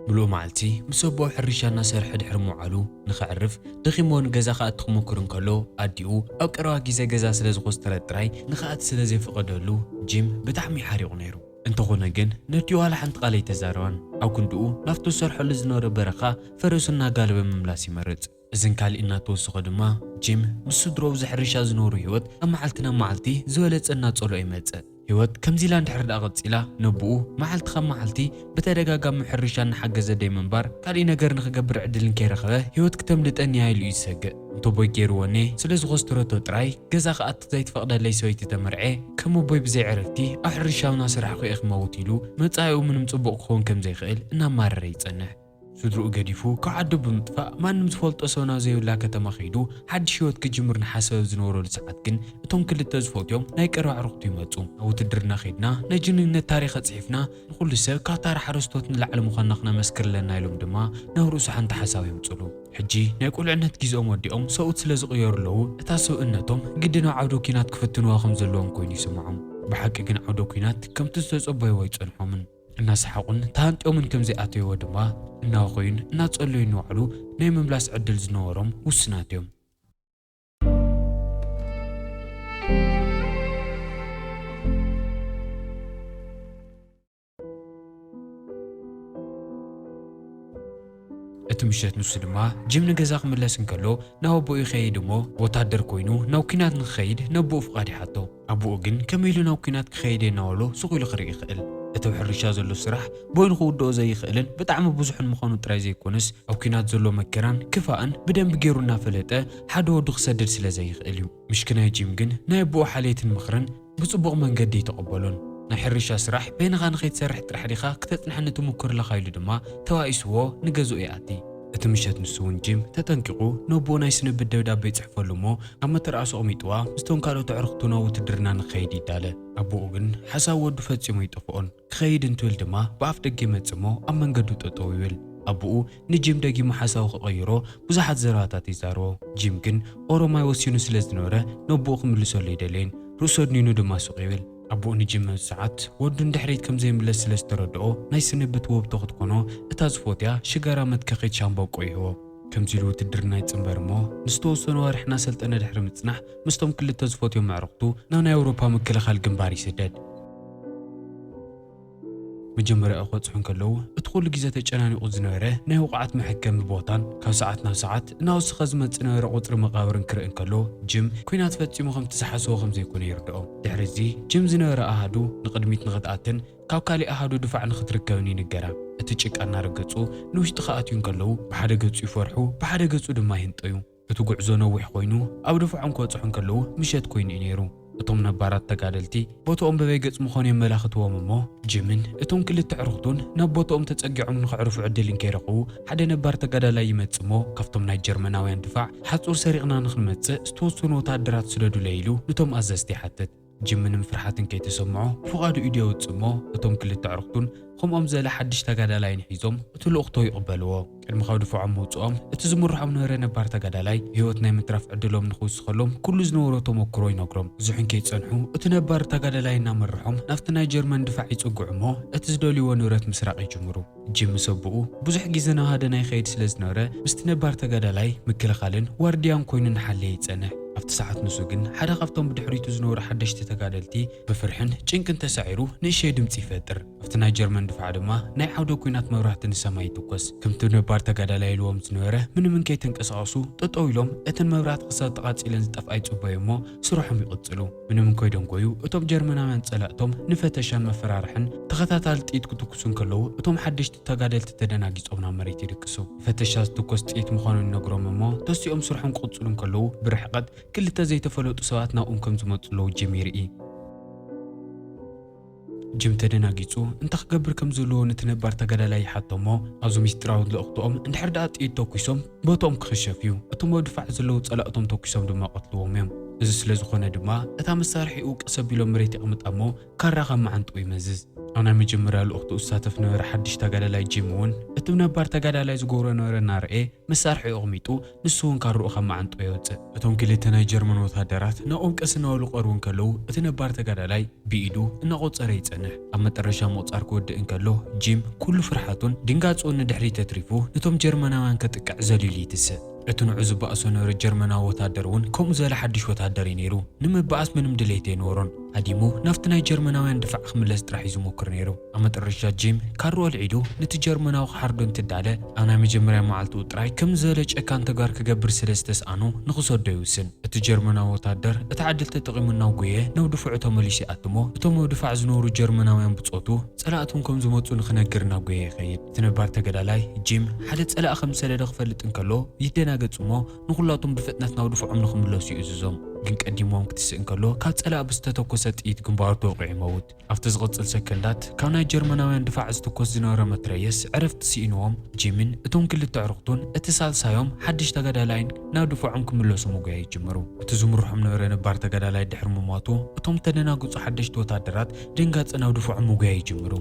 ምሉእ መዓልቲ ምስ ኣቦኡ ሕርሻ እናሰርሐ ድሕሪ ምውዓሉ፣ ንኸዕርፍ ደኺምዎ ንገዛ ክኣቱ ክሞክር እንከሎ፣ ኣዲኡ ኣብ ቀረባ ግዜ ገዛ ስለ ዝኾስተረት ጥራይ ንኽኣቲ ስለ ዘይፈቐደሉ፣ ጂም ብጣዕሚ ሓሪቑ ነይሩ። እንተኾነ ግን፣ ነዲኡ ዋላ ሓንቲ ቃል ኣይተዛረባን። ኣብ ክንድኡ ናብቲ ዝሰርሐሉ ዝነበረ በረኻ ፈረሱ እናጋለበ ምምላስ ይመርጽ። እዝን ካልእ እናተወሰኸ ድማ፣ ጂም ምስ ስድሮኡ ብዘይ ሕርሻ ዝነብሩ ህይወት ካብ መዓልቲ ናብ መዓልቲ ዝበለጸ እናጸልኦ ይመጽእ። ህይወት ከምዚ ኢላ እንድሕር ደኣ ቀጺላ፣ ነቦኡ መዓልቲ ካብ መዓልቲ ብተደጋጋሚ ሕርሻ እናሓገዘ ደይ ምንባር፣ ካልእ ነገር ንኽገብር ዕድል እንከይረኸበ፣ ህይወት ክተምልጠኒ እያ ኢሉ እዩ ዝሰግእ። እንተቦይ ገይርዎ እኔ ስለ ዝኾስተረቶ ጥራይ፣ ገዛ ክኣቱ ዘይትፈቕደለይ ሰበይቲ ተመርዔ፣ ከም ኣቦይ ብዘይ ዕረፍቲ ኣብ ሕርሻ እናሰራሕኩ እየ ክመውት ኢሉ፣ መጻኢኡ ምንም ጽቡቕ ክኸውን ከም ዘይክእል እናማረረ ይጸንሕ። ስድርኡ ገዲፉ ካብ ዓዱ ብምጥፋእ፣ ማንም ዝፈልጦ ሰብ ናብ ዘይብላ ከተማ ከይዱ ሓድሽ ህይወት ክጅምር እናሓሰበ ኣብ ዝነበረሉ ሰዓት ግን፣ እቶም ክልተ ዝፈትዮም ናይ ቀረባ ኣዕሩኽቱ ይመጹ። ናብ ውትድርና ከይድና ናይ ጅግንነት ታሪኽ ኣጽሒፍና፣ ንኹሉ ሰብ ካብ ታራ ሓረስቶት ንላዕሊ ምዃንና ክነመስክር ኣለና ኢሎም ድማ ናብ ርእሱ ሓንቲ ሓሳብ የምጽሉ። ሕጂ ናይ ቁልዕነት ግዜኦም ወዲኦም ሰብኡት ስለ ዝቕየሩ ኣለዉ፣ እታ ሰብእነቶም ግድን ኣብ ዓውደ ኲናት ክፍትንዋ ከም ዘለዎም ኮይኑ ይስምዖም። ብሓቂ ግን ዓውደ ኲናት ከምቲ ዝተጸበይዎ ኣይጸንሖምን። እናሰሓቑን ተሃንጢዮምን ከም ዘይኣተይዎ ድማ እናወኸዩን እናጸለዩን ንባዕሉ ናይ ምምላስ ዕድል ዝነበሮም ውሱናት እዮም። እቲ ምሸት ንሱ ድማ ጅም ንገዛ ክምለስ እንከሎ ናብ ኣቦኡ ይኸይድ እሞ ወታደር ኮይኑ ናብ ኲናት ንክኸይድ ነቦኡ ፍቓድ ይሓቶ። ኣቦኡ ግን ከመይ ኢሉ ናብ ኲናት ክኸይድ እየ እናበሎ ስቕ ኢሉ ክርኢ ይኽእል? እቲ ኣብ ሕርሻ ዘሎ ስራሕ በይኑ ክውድኦ ዘይኽእልን ብጣዕሚ ብዙሕን ምዃኑ ጥራይ ዘይኮነስ ኣብ ኲናት ዘሎ መከራን ክፋእን ብደንቢ ገይሩ እናፈለጠ ሓደ ወዱ ክሰድድ ስለ ዘይኽእል እዩ። ምሽክናይ ጂም ግን ናይ ኣቦኡ ሓልየትን ምኽርን ብጽቡቕ መንገዲ ኣይተቐበሎን። ናይ ሕርሻ ስራሕ በይንኻ ንኸይትሰርሕ ጥራሕ ዲኻ ክተጽንሐኒ ትሙክር ኣለኻ ኢሉ ድማ ተባኢስዎ ንገዝኡ ይኣቲ። እቲ ምሸት ንሱ እውን ጂም ተጠንቂቑ ነቦኡ ናይ ስንብት ደብዳቤ ይጽሕፈሉ እሞ ኣብ መተርኣሱ ኣቕሚጥዋ ምስቶም ካልኦት ኣዕሩኽቱ ናብ ውትድርና ንኸይድ ይዳለ። ኣቦኡ ግን ሓሳብ ወዱ ፈጺሙ ኣይጠፍኦን። ክኸይድ እንትብል ድማ ብኣፍ ደገ ይመጽእ እሞ ኣብ መንገዱ ጠጠው ይብል። ኣቦኡ ንጂም ደጊሙ ሓሳቡ ክቕይሮ ብዙሓት ዘረባታት ይዛረቦ። ጂም ግን ኦሮማይ ወሲኑ ስለ ዝነበረ ነቦኡ ክምልሰሉ ኣይደለየን። ርእሱ ኣድኒኑ ድማ ስቕ ይብል። ኣቦኡ ንጂም መብዛዓት ወዱ ንድሕሪት ከም ዘይምለስ ስለ ዝተረድኦ ናይ ስንብት ውህብቶ ክትኮኖ እታ ዝፎትያ ሽጋራ መትከኺት ሻምበቆ ይህቦ። ከምዚ ኢሉ ውትድርና ይጽንበር እሞ ንዝተወሰኑ ኣዋርሕ እናሰልጠነ ድሕሪ ምጽናሕ ምስቶም ክልተ ዝፈትዮም ኣዕሩኽቱ ናብ ናይ ኣውሮፓ ምክልኻል ግንባር ይስደድ። መጀመርያኡ ክበጽሑ እንከለዉ እቲ ኩሉ ግዜ ተጨናኒቑ ዝነበረ ናይ ውቑዓት መሐከሚ ቦታን ካብ ሰዓት ናብ ሰዓት እናወሰኸ ዝመጽእ ዝነበረ ቁጽሪ መቓብርን ክርኢ እንከሎ ጅም ኲናት ፈጺሙ ከምቲ ዝሓሰቦ ከም ዘይኮነ ይርድኦ። ድሕሪ እዚ ጅም ዝነበረ ኣሃዱ ንቕድሚት ንኽትኣትን ካብ ካሊእ ኣሃዱ ድፋዕ ንኽትርከብን ይንገራ። እቲ ጭቃ እናረገጹ ንውሽጢ ክኣትዩ እንከለዉ ብሓደ ገጹ ይፈርሑ፣ ብሓደ ገጹ ድማ ይህንጠዩ። እቲ ጉዕዞ ነዊሕ ኮይኑ ኣብ ድፋዖም ክበጽሑ እንከለዉ ምሸት ኮይኑ እዩ ነይሩ። እቶም ነባራት ተጋደልቲ ቦትኦም በበይ ገጽ ምዃኑ የመላኽትዎም እሞ ጅምን እቶም ክልተ ኣዕሩኽቱን ናብ ቦትኦም ተጸጊዖም ንኸዕርፉ ዕድል እንከይረኽቡ ሓደ ነባር ተጋዳላይ ይመጽእ እሞ ካብቶም ናይ ጀርመናውያን ድፋዕ ሓጹር ሰሪቕና ንኽንመጽእ ዝተወሰኑ ወተሃደራት ስደዱለይ ኢሉ ንቶም ኣዘዝቲ ይሓትት። ጅም ምንም ፍርሓት እንከይተሰምዖ ብፍቓዱ ኢዱ የውጽእ እሞ እቶም ክልተ ኣዕሩኽቱን ከምኦም ዝበለ ሓድሽ ተጋዳላይን ሒዞም እቲ ልኡኽቶ ይቕበልዎ። ቅድሚ ካብ ድፋዖም ምውጽኦም እቲ ዝምርሖም ነበረ ነባር ተጋዳላይ ህይወት ናይ ምትራፍ ዕድሎም ንኽውስኸሎም ኩሉ ዝነበሮ ተመክሮ ይነግሮም። ብዙሕ እንከይጸንሑ እቲ ነባር ተጋዳላይ እናመርሖም ናብቲ ናይ ጀርመን ድፋዕ ይጽግዑ እሞ እቲ ዝደልይዎ ንብረት ምስራቕ ይጅምሩ። ጅም ምስ ኣቦኡ ብዙሕ ግዜ ናብ ሃደና ይኸይድ ስለ ዝነበረ ምስቲ ነባር ተጋዳላይ ምክልኻልን ዋርድያን ኮይኑ እናሓለየ ይጸንሕ። ኣብቲ ሰዓት ንሱ ግን ሓደ ካብቶም ብድሕሪቱ ዝነበሩ ሓደሽቲ ተጋደልቲ ብፍርሕን ጭንቅን ተሳዒሩ ንእሽተይ ድምጺ ይፈጥር። ኣብቲ ናይ ጀርመን ድፋዕ ድማ ናይ ዓውደ ኲናት መብራህቲ ንሰማይ ይትኮስ። ከምቲ ነባር ተጋዳላይ ኢልዎም ዝነበረ ምንም እንከይተንቀሳቐሱ ጠጠው ኢሎም እተን መብራህቲ ክሳብ ተቓጺለን ዝጠፍኣ ይጽበዩ እሞ ስርሖም ይቕጽሉ። ምንም እንኮይ ደንጎዩ እቶም ጀርመናውያን ጸላእቶም ንፈተሻን መፈራርሕን ተኸታታሊ ጥይት ክትኩሱ እንከለዉ እቶም ሓደሽቲ ተጋደልቲ ተደናጊጾም ናብ መሬት ይድቅሱ። ፈተሻ ዝትኮስ ጥይት ምዃኑ ይነግሮም እሞ ተሲኦም ስርሖም ክቕጽሉ እንከለዉ ብርሕቐት ክልተ ዘይተፈለጡ ሰባት ናብኦም ከም ዝመጹ ኣለዉ ጅም ይርኢ። ጅም ተደናጊጹ እንታይ ክገብር ከም ዘለዎ ነቲ ነባር ተጋዳላይ ይሓቶ እሞ ኣብዚ ምስጢራዊ ልእኽትኦም እንድሕር ደኣ ጥይት ተኩሶም ቦትኦም ክኽሸፍ እዩ። እቶም ኣብ ድፋዕ ዘለዉ ጸላእቶም ተኩሶም ድማ ቀትልዎም እዮም። እዚ ስለ ዝኾነ ድማ እታ መሳርሒኡ ቀስ ኣቢሎም መሬት የቕምጣ እሞ ካራ ካብ መዓንጥኡ ይመዝዝ። ኣብ ናይ መጀመርያ ልእኽቱ ዝሳተፍ ነበረ ሓድሽ ተጋዳላይ ጂም እውን እቲ እቲ ነባር ተጋዳላይ ዝገብሮ ነበረ እናረኤ መሳርሒ ኣቕሚጡ፣ ንሱ እውን ካርኡ ካብ መዓንጥኡ የውፅእ። እቶም ክልተ ናይ ጀርመን ወታደራት ናብኦም ቀስ እናበሉ ክቐርቡ እንከለዉ፣ እቲ ነባር ተጋዳላይ ብኢዱ እናቖፀረ ይጸንሕ። ኣብ መጠረሻ ምቑጻር ክወድእ እንከሎ፣ ጂም ኩሉ ፍርሓቱን ድንጋጽኡን ንድሕሪት ኣትሪፉ፣ ነቶም ጀርመናውያን ከጥቅዕ ዘሊሉ ይትስእ። እቲ ንዑ ዝበኣሶ ነበረ ጀርመናዊ ወታደር እውን ከምኡ ዝበለ ሓድሽ ወታደር እዩ ነይሩ። ንምብኣስ ምንም ድሌት ኣይነበሮን። ሃዲሙ ናብቲ ናይ ጀርመናውያን ድፋዕ ክምለስ ጥራሕ እዩ ዝሞክር ነይሩ። ኣብ መጠረሻ ጂም ካርኡ ኣልዒሉ ነቲ ጀርመናዊ ክሓርዶ እንትዳለ፣ ኣብ ናይ መጀመርያ መዓልትኡ ጥራይ ከምዚ ዝበለ ጨካን ተግባር ክገብር ስለ ዝተስኣኖ ንኽሰዶ ይውስን። እቲ ጀርመናዊ ወታደር እቲ ዕድል ተጠቒሙ እናጎየ ናብ ድፉዑ ተመሊሱ ይኣትሞ፣ እቶም ኣብ ድፋዕ ዝነበሩ ጀርመናውያን ብጾቱ ጸላእቶም ከም ዝመጹ ንኽነግር እናጎየ ይኸይድ። እቲ ነባር ተጋዳላይ ጂም ሓደ ጸላኢ ከም ዝሰደደ ክፈልጥ እንከሎ ይደናገጽ እሞ፣ ንኹላቶም ብፍጥነት ናብ ድፉዖም ንኽምለሱ ይእዝዞም። ግን ቀዲምዎም ክትስእ እንከሎ ካብ ጸላኢ ብዝተተኮሰ ጥይት ግንባሩ ተወቒዑ ይመውት። ኣብቲ ዝቕጽል ሰከንዳት ካብ ናይ ጀርመናውያን ድፋዕ ዝትኮስ ዝነበረ መትረየስ ዕረፍቲ ስኢንዎም፣ ጂምን እቶም ክልተ ኣዕሩኽቱን እቲ ሳልሳዮም ሓድሽ ተጋዳላይን ናብ ድፋዖም ክምለሱ ምጉያይ ይጅምሩ። እቲ ዝምርሖም ነበረ ነባር ተጋዳላይ ድሕሪ ምሟቱ፣ እቶም ተደናገጹ ሓደሽቲ ወታደራት ድንጋጸ ናብ ድፋዖም ምጉያይ ይጅምሩ።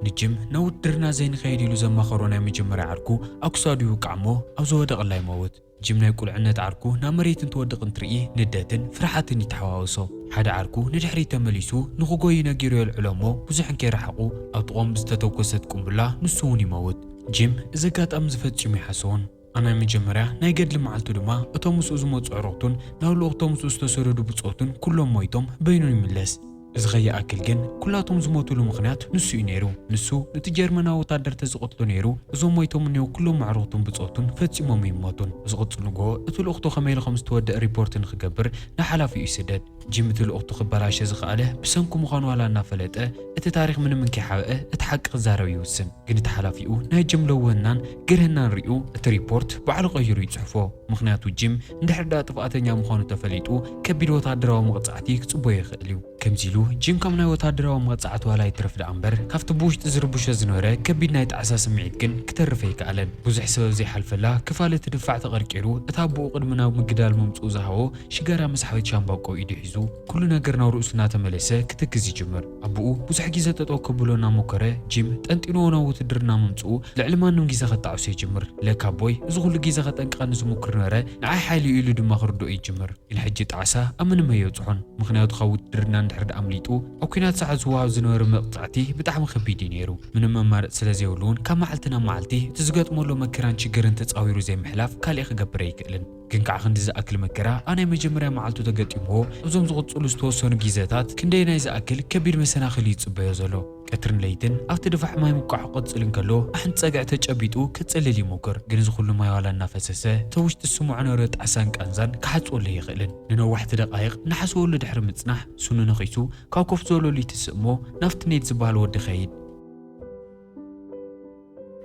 ንጂም ናብ ውትድርና ዘይንኸይድ ኢሉ ዘማኸሮ ናይ መጀመርያ ዓርኩ ኣብ ክሳዱ ይውቃዕ እሞ ኣብ ዝወደቐላ ይመውት። ጂም ናይ ቁልዕነት ዓርኩ ናብ መሬት እንትወድቕ እንትርኢ ንደትን ፍርሓትን ይተሓዋወሶ። ሓደ ዓርኩ ንድሕሪት ተመሊሱ ንኽጎዩ ነጊሩ የልዕሎ እሞ ብዙሕ እንከይረሓቑ ኣብ ጥቖም ብዝተተኮሰት ቁምብላ ንሱ እውን ይመውት። ጂም እዚ ኣጋጣሚ እዚ ፈጺሙ ኣይሓሰቦን። ኣብ ናይ መጀመርያ ናይ ገድሊ መዓልቱ ድማ እቶም ምስኡ ዝመጹ ኣዕሩኽቱን ናብ ልኡኽቶም ምስኡ ዝተሰደዱ ብጾቱን ኩሎም ሞይቶም በይኑ ይምለስ። እዚ ከይኣክል ግን ኩላቶም ዝሞቱሉ ምኽንያት ንሱ እዩ ነይሩ። ንሱ ነቲ ጀርመናዊ ወታደር ተዝቐትሎ ነይሩ እዞም ሞይቶም እኒኦ ኩሎም ኣዕሩኽቱን ብጾቱን ፈጺሞም ይሞቱን። ዝቕጽል ንግሆ እቲ ልኡኽቶ ከመይ ኢሉ ከም ዝተወደአ ሪፖርት ንኽገብር ንሓላፊኡ ይስደድ። ጂም እቲ ልኡኽቱ ክበላሸ ዝኸኣለ ብሰንኩ ምዃኑ ዋላ እናፈለጠ፣ እቲ ታሪኽ ምንም እንከይሓብአ እቲ ሓቂ ክዛረብ ይውስን። ግን እቲ ሓላፊኡ ናይ ጂም ለውህናን ግርህናን ሪኡ እቲ ሪፖርት ባዕሉ ቀይሩ ይጽሕፎ። ምኽንያቱ ጂም እንድሕር ደኣ ጥፍኣተኛ ምዃኑ ተፈሊጡ ከቢድ ወታደራዊ መቕጻዕቲ ክጽበዮ ይኽእል እዩ። ከምዚ ኢሉ ጂም ካብ ናይ ወታደራዊ መቕጻዕቲ ዋላ ይትረፍ ደኣ እምበር ካብቲ ብውሽጢ ዝርብሾ ዝነበረ ከቢድ ናይ ጣዕሳ ስምዒት ግን ክተርፍ ኣይከኣለን። ብዙሕ ሰበብ ዘይሓልፈላ ክፋል እቲ ድፋዕ ተቐርቂሩ፣ እቲ ኣቦኡ ቅድሚ ናብ ምግዳል ምምጽኡ ዝሃቦ ሽጋራ መስሓቢት ሻምባቆ ኢዱ ሒዙ፣ ኩሉ ነገር ናብ ርእሱ እናተመለሰ ክትክዝ ይጅምር። ኣቦኡ ብዙሕ ግዜ ጠጠው ከብሎ እናሞከረ፣ ጂም ጠንጢንዎ ናብ ውትድርና ምምጽኡ ልዕሊ ማንም ግዜ ከጣዕሶ ይጅምር። ለካ ኣቦይ እዚ ኩሉ ግዜ ከጠንቅቐኒ ዝሙክር ነበረ፣ ንዓይ ሓይሊ እዩ ኢሉ ድማ ክርድኦ ይጅምር። ግን ሕጂ ጣዕሳ ኣብ ምንም ኣየብጽሖን። ምኽንያቱ ካብ ውትድርና እንድሕር ደኣ ኣምሊጡ፣ ኣብ ኲናት ሰዓት ዝወሃብ ዝነበረ መቕጻዕቲ ብጣዕሚ ከቢድ እዩ ነይሩ። ምንም ኣማርጺ ስለ ዘይብሉ እውን ካብ መዓልቲ ናብ መዓልቲ እቲ ዝገጥመሉ መከራን ሽግርን ተጻዊሩ ዘይምሕላፍ ካሊእ ክገብር ኣይክእልን። ግን ከዓ ክንዲ ዝኣክል መከራ ኣብ ናይ መጀመርያ መዓልቱ ተገጢምዎ፣ እዞም ዝቕጽሉ ዝተወሰኑ ግዜታት ክንደየናይ ዝኣክል ከቢድ መሰናኽል እዩ ዝጽበዮ ዘሎ። ቀትርን ለይትን ኣብቲ ድፋዕ ማይ ምብቃዑ ክቕጽል እንከሎ፣ ኣሕንቲ ጸግዒ ተጨቢጡ ክጽልል ይሞክር። ግን እዚ ኩሉ ማይ ዋላ እናፈሰሰ፣ እቲ ውሽጢ ዝስምዖ ነበረ ጣዕሳን ቃንዛን ክሓጽወሉ ኣይኽእልን። ንነዋሕቲ ደቓይቕ እናሓሰወሉ ድሕሪ ምጽናሕ፣ ስኑ ነኺሱ ካብ ኮፍ ዝበለሉ ይትስእ እሞ፣ ናብቲ ኔት ዝበሃል ወዲ ይኸይድ።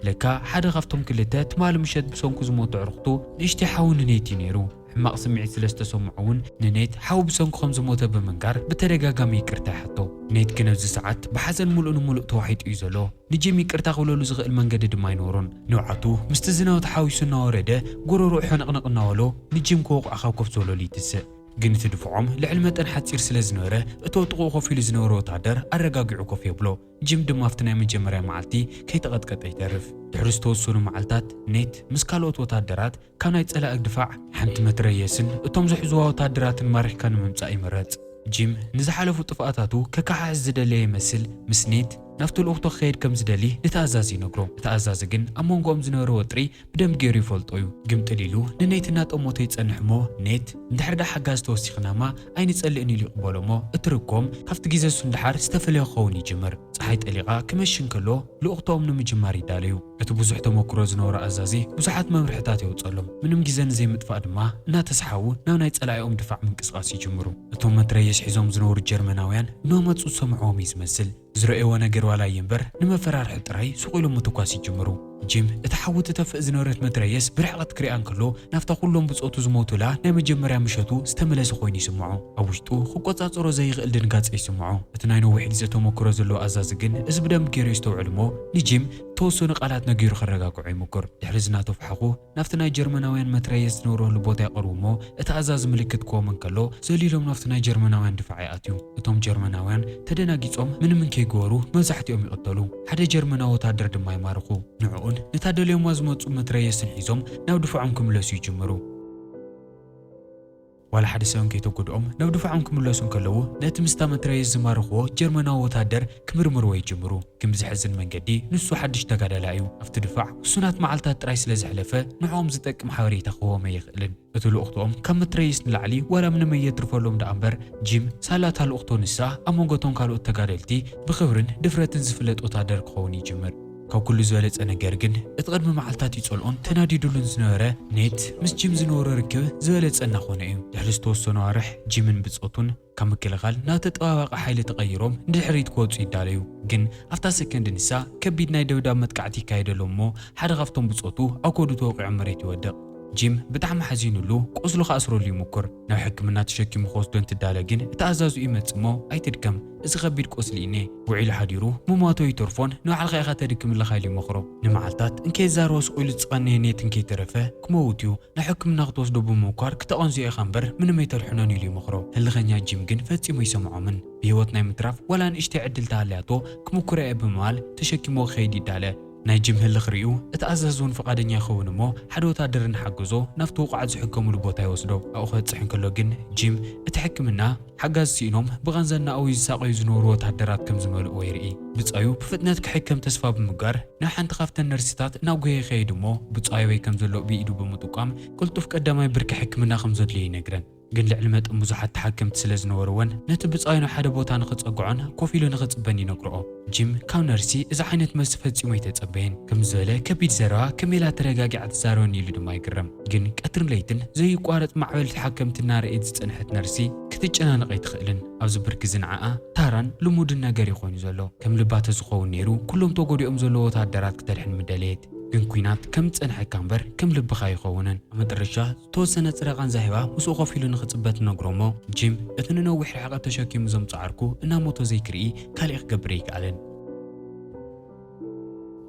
ለካ ሓደ ካብቶም ክልተ ትማሊ ምሸት ብሰንኩ ዝሞቱ ኣዕሩኽቱ ንእሽተይ ሓዉ ንኔት እዩ ነይሩ። ሕማቕ ስምዒት ስለ ዝተሰምዖ እውን ንኔት ሓዉ ብሰንኩ ከም ዝሞተ ብምንጋር ብተደጋጋሚ ይቅርታ ይሓቶ። ኔት ግን ኣብዚ ሰዓት ብሓዘን ምሉእ ንምሉእ ተዋሒጡ እዩ ዘሎ። ንጂም ይቅርታ ክብለሉ ዝኽእል መንገዲ ድማ ኣይነበሮን። ንብዓቱ ምስቲ ዝናብ ተሓዊሱ እናወረደ ጎረሮኡ ሕንቕንቕ እናበሎ ንጂም ክወቕዖ ካብ ኮፍ ዝበለሉ ይትስእ። ግን እቲ ድፍዖም ልዕሊ መጠን ሓጺር ስለ ዝነበረ፣ እቲ ኣብ ጥቕኡ ኮፍ ኢሉ ዝነበረ ወታደር ኣረጋጊዑ ኮፍ የብሎ። ጂም ድማ ኣብቲ ናይ መጀመርያ መዓልቲ ከይተቐጥቀጠ ይተርፍ። ድሕሪ ዝተወሰኑ መዓልታት ኔት ምስ ካልኦት ወታደራት ካብ ናይ ጸላኢ ድፋዕ ሓንቲ መትረየስን እቶም ዝሕዝዋ ወታደራትን ማሪኽካ ንምምጻእ ይምረጽ። ጂም ንዝሓለፉ ጥፍኣታቱ ከከሓሕስ ዝደለየ ይመስል፣ ምስ ኔት ናብቲ ልኡኽቶ ክኸይድ ከም ዝደሊ ነቲ ኣዛዚ ይነግሮ። እቲ ኣዛዚ ግን ኣብ መንጎኦም ዝነበረ ወጥሪ ብደንቢ ገይሩ ይፈልጦ እዩ። ግምጥል ኢሉ ንኔት እናጠመቶ ይጸንሕ እሞ፣ ኔት እንድሕር ደኣ ሓጋዝ ተወሲኽናማ ኣይንጸልእን ኢሉ ይቕበሎ እሞ፣ እቲ ርክቦም ካብቲ ግዜ እሱ ንደሓር ዝተፈለየ ክኸውን ይጅምር። ጸሓይ ጠሊቓ ክመሽ እንከሎ ልኡኽቶኦም ንምጅማር ይዳለዩ። እቲ ብዙሕ ተመክሮ ዝነበሮ ኣዛዚ ብዙሓት መምርሕታት የውጸሎም። ምንም ግዜ ንዘይምጥፋእ ድማ እናተሰሓቡ ናብ ናይ ጸላኢኦም ድፋዕ ምንቅስቓስ ይጅምሩ። እቶም መትረየስ ሒዞም ዝነበሩ ጀርመናውያን እናመጹ ዝሰምዕዎም እዩ ዝመስል። ዝረኣይዎ ነገር ዋላ እየ እምበር ንመፈራርሒ ጥራይ ሱቕ ኢሎም ምትኳስ ይጅምሩ። ጂም እቲ ሓዊ ትተፍእ ዝነበረት መትረየስ ብርሕቐት ክሪኣ እንከሎ ናብታ ኩሎም ብጾቱ ዝሞቱላ ናይ መጀመርያ ምሸቱ ዝተመለሰ ኮይኑ ይስምዖ። ኣብ ውሽጡ ክቆጻጸሮ ዘይኽእል ድንጋጸ ይስምዖ። እቲ ናይ ነዊሕ ግዜ ተመክሮ ዘለዎ ኣዛዚ ግን እዚ ብደንቢ ገይሩ የስተውዕል እሞ ንጂም ተወሰኑ ቃላት ነጊሩ ከረጋግዖ ይምኩር። ድሕሪ ዝናተፍሓኹ ናብቲ ናይ ጀርመናውያን መትረየስ ዝነብረሉ ቦታ ይቐርቡ እሞ እቲ ኣዛዚ ምልክት ክዎም እንከሎ ዘሊሎም ናብቲ ናይ ጀርመናውያን ድፋዕ ይኣትዩ። እቶም ጀርመናውያን ተደናጊጾም ምንም እንከይገበሩ መብዛሕትኦም ይቕተሉ። ሓደ ጀርመናዊ ወታደር ድማ ይማርኹ። ንዕኡን ነታ ደልዮማ ዝመጹ መትረየስን ሒዞም ናብ ድፋዖም ክምለሱ ይጅምሩ። ዋላ ሓደ ሰብ እንከይተጎድኦም ናብ ድፋዖም ክምለሱ እንከለዉ ነቲ ምስታ መትረየስ ዝማርኽዎ ጀርመናዊ ወታደር ክምርምርዎ ይጅምሩ። ግን ብዘሕዝን መንገዲ ንሱ ሓድሽ ተጋዳላይ እዩ። ኣብቲ ድፋዕ ውሱናት መዓልታት ጥራይ ስለ ዘሕለፈ ንዕኦም ዝጠቅም ሓበሬታ ክህቦም ኣይኽእልን። እቲ ልኡኽትኦም ካብ መትረየስ ንላዕሊ ዋላ ምንም ኣየትርፈሎም ደኣ እምበር ጂም ሳላ እታ ልኡኽቶ ንሳ ኣብ መንጎ እቶም ካልኦት ተጋደልቲ ብኽብርን ድፍረትን ዝፍለጥ ወታደር ክኸውን ይጅምር። ካብ ኩሉ ዝበለጸ ነገር ግን እቲ ቅድሚ መዓልታት ይጸልኦን ተናዲዱሉን ዝነበረ ኔት ምስ ጂም ዝነበሮ ርክብ ዝበለጸ እናኾነ እዩ። ድሕሪ ዝተወሰኑ ኣዋርሕ ጂምን ብጾቱን ካብ ምክልኻል ናብ ተጠባባቂ ሓይሊ ተቐይሮም ንድሕሪት ክወጹ ይዳለዩ። ግን ኣብታ ሰከንድ ንሳ ከቢድ ናይ ደብዳብ መጥቃዕቲ ይካየደሎም እሞ ሓደ ካብቶም ብጾቱ ኣብ ከብዱ ተወቒዑ ኣብ መሬት ይወድቕ። ጂም ብጣዕሚ ሓዚኑሉ ቁስሉ ክኣስረሉ ይምኩር። ናብ ሕክምና ተሸኪሙ ክወስዶ እንትዳለ ግን እቲ ኣዛዙ ይመጽእ እሞ ኣይትድከም፣ እዚ ከቢድ ቁስሊ እኔ ውዒሉ ሓዲሩ ምሟቶ ይተርፎን ንባዕልኻ ኢኻ ተድክምለኻ ኢሉ ይመኽሮ። ንመዓልታት እንከየዛረቦ ስቕ ኢሉ ዝቐነየ ኔት እንከይተረፈ ክመውት እዩ። ናብ ሕክምና ክትወስዶ ብምምኳር ክተቐንዝዮ ኢኻ እምበር ምንም ኣይተድሕኖን ኢሉ ይመኽሮ። ህልኸኛ ጂም ግን ፈጺሙ ኣይሰምዖምን። ብህይወት ናይ ምትራፍ ዋላ ንእሽተይ ዕድል ተሃልያቶ ክምኩራ እየ ብምባል ተሸኪሞ ክኸይድ ይዳለ። ናይ ጂም ህልኽ ሪኡ እቲ ኣዛዚ እውን ፍቓደኛ ይኸውን እሞ ሓደ ወታደር እናሓገዞ ናብቲ ውቑዓት ዝሕከሙሉ ቦታ ይወስዶ። ኣብኡ ክበጽሕ እንከሎ ግን ጂም እቲ ሕክምና ሓጋዝ ስኢኖም ብቓንዛ እናኣወዩ ዝሳቐዩ ዝነበሩ ወታደራት ከም ዝመልእዎ ይርኢ። ብጻዩ ብፍጥነት ክሕከም ተስፋ ብምግባር ናብ ሓንቲ ካብተን ነርሲታት እናጎየ ይኸይድ እሞ ብጻዩ ኣበይ ከም ዘሎ ብኢዱ ብምጥቋም ቅልጡፍ ቀዳማይ ብርኪ ሕክምና ከም ዘድልዮ ይነግረን። ግን ልዕሊ መጠን ብዙሓት ተሓከምቲ ስለ ዝነበርወን ነቲ ብጻዩ ናብ ሓደ ቦታ ንኽጸግዖን ኮፍ ኢሉ ንኽጽበን ይነግርኦ። ጂም ካብ ነርሲ እዚ ዓይነት መልሲ ፈጺሙ ኣይተጸበየን። ከም ዝበለ ከቢድ ዘረባ ከመይ ኢላ ተረጋጊዓ ትዛረበኒ ኢሉ ድማ ይግረም። ግን ቀትርን ለይትን ዘይቋረጽ ማዕበል ተሓከምቲ እናረኣየት ዝጸንሐት ነርሲ ክትጨናነቕ ኣይትኽእልን። ኣብዚ ብርኪ እዚ ንዓኣ ታራን ልሙድን ነገር እዩ ኮይኑ ዘሎ። ከም ልባ ተዝኸውን ነይሩ ኩሎም ተጎዲኦም ዘለዉ ወታደራት ክተድሕን ምደለየት። ግን ኲናት ከም ዝጸንሐካ እምበር ከም ልብኻ ኣይኸውንን። ኣብ መጠረሻ ዝተወሰነ ጽረ ቃንዛ ሂባ ምስኡ ኮፍ ኢሉ ንኽጽበ ትነግሮ እሞ ጂም እቲ ንነዊሕ ርሕቀት ተሸኪሙ ዘምጽኦ ዓርኩ እናሞቶ ዘይክርኢ ካሊእ ክገብር ኣይከኣለን።